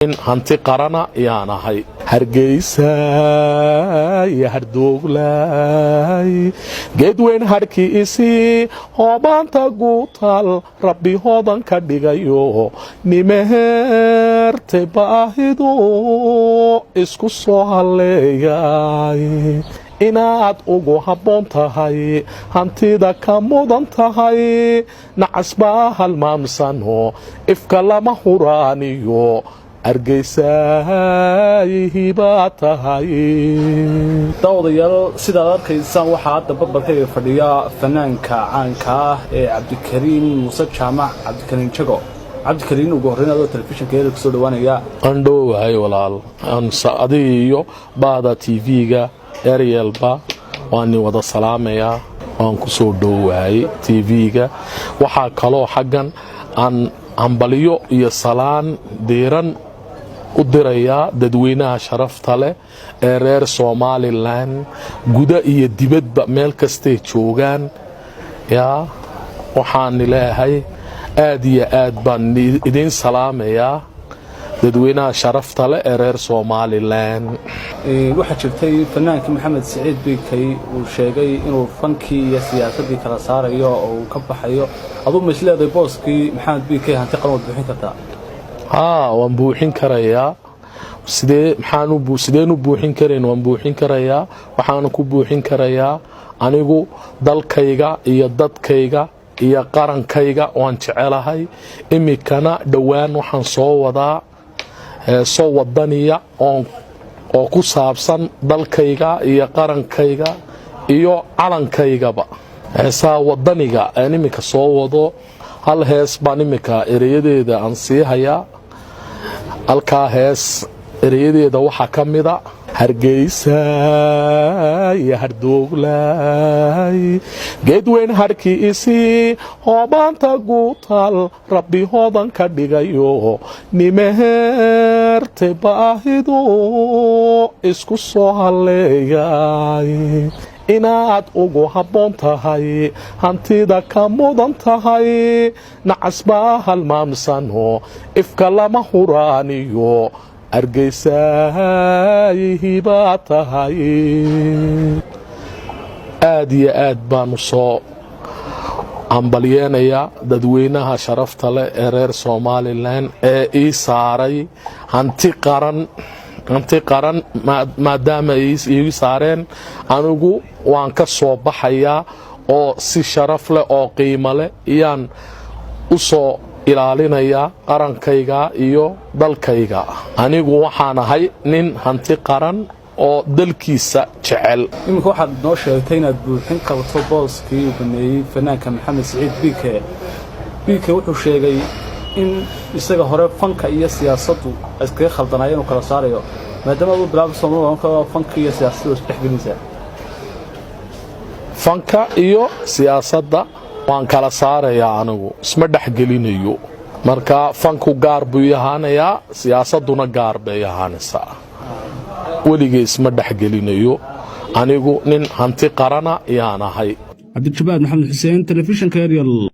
Nin hanti qarana yaan ahay. Hargeysa iyo Hardooglay, geedweyn hadhkiisii hoobaanta guutaal, Rabbi hoodan ka dhigayo, nimehertay baahidu isku soo halleeyay. Inaad ugu habboon tahay, hantida ka mudan tahay, nacasbaa halmaamsano, ifka lama huraaniyo, Argeysayhibaa tahay. Daawadayaal, sidaad arkaysaan, waxaa hadda barbarkayga fadhiya fanaanka caanka ah ee Cabdikariin Muuse Jaamac, Cabdikariin Jago. Cabdikariin, ugu horreyn adoo telefishinka eeda kusoo dhawaanaya. Qandhoowahay walaal, adiga iyo baada TV-ga Eryelba waan wada salaamayaa, waan ku soo dhowahay TV-ga. Waxaa kaloo xaggan aan hambalyo iyo salaan diiran u dirayaa dadweynaha sharafta leh ee reer Somalilan, guda iyo dibadba, meel kastay joogaan. Yaa waxaan leeyahay, aad iyo aad baan idiin salaamayaa, dadweynaha sharafta leh ee reer Somalilan. Waxaa jirtay fanaankii Maxamed Siciid Biikay uu sheegay inuu fankii iyo siyaasaddii kala saarayo oo uu ka baxayo. Aduu ma isleedahay booskii Maxamed Biikay hanti qaran waad buuxin kartaa? Haa, waan buuxin karayaa. Sidee maxaan sideen u buuxin karayn? Waan buuxin karayaa. Waxaana ku buuxin karayaa, anigu dalkayga iyo dadkayga iyo qarankayga waan jecelahay. Iminkana dhowaan waxaan soo wadaa heeso wadaniya oo ku saabsan dalkayga iyo qarankayga iyo calankaygaba. Heesaha wadaniga aan iminka soo wado, hal hees baan iminka ereyadeeda aan sii hayaa. Halkaa hees ereyadeeda waxaa ka mida: Hargeysa iyo Hardooglay, geedweyn hadhkiisii hoobaanta guutaal, Rabbi hoodan ka dhigayo, nimehertay baahidu isku soo halleeyay. Inaad ugu habboon tahay, hantida ka mudan tahay, nacasbaa halmaamsano, ifka lama huraaniyo, Argeysayhibaa tahay. Aad iyo aad baanu soo hambalyeenayaa dadweynaha sharafta leh ee reer Somalilan ee ii saaray hanti qaran. Hanti qaran maadaama ay ii saareen, anigu waan ka soo baxayaa oo si sharaf leh oo qiimo leh iyaan u soo ilaalinayaa qarankayga iyo dalkayga. Anigu waxaan ahay nin hanti qaran oo dalkiisa jecel. Iminka waxaad noo sheegtay inaad buuxin karto booskii uu baneeyey fanaanka Maxamed Siciid Biike. Biike wuxuu sheegay in isaga hore fanka iyo siyaasaddu iskaga khaldanaayeen, inuu kala saarayo. Maadaama aad u bilaabayso, fanka iyo siyaasadda isdhexgelinaysaa? Fanka iyo siyaasadda waan kala saarayaa, anigu isma dhexgelinayo. Marka fanku gaar buu ii ahaanayaa, siyaasadduna gaar bay ahaanaysaa. Weligay isma dhexgelinayo. Anigu nin hanti qarana yaan ahay. Cabdijabaar Maxamed Xuseen, telefishinka Eryal.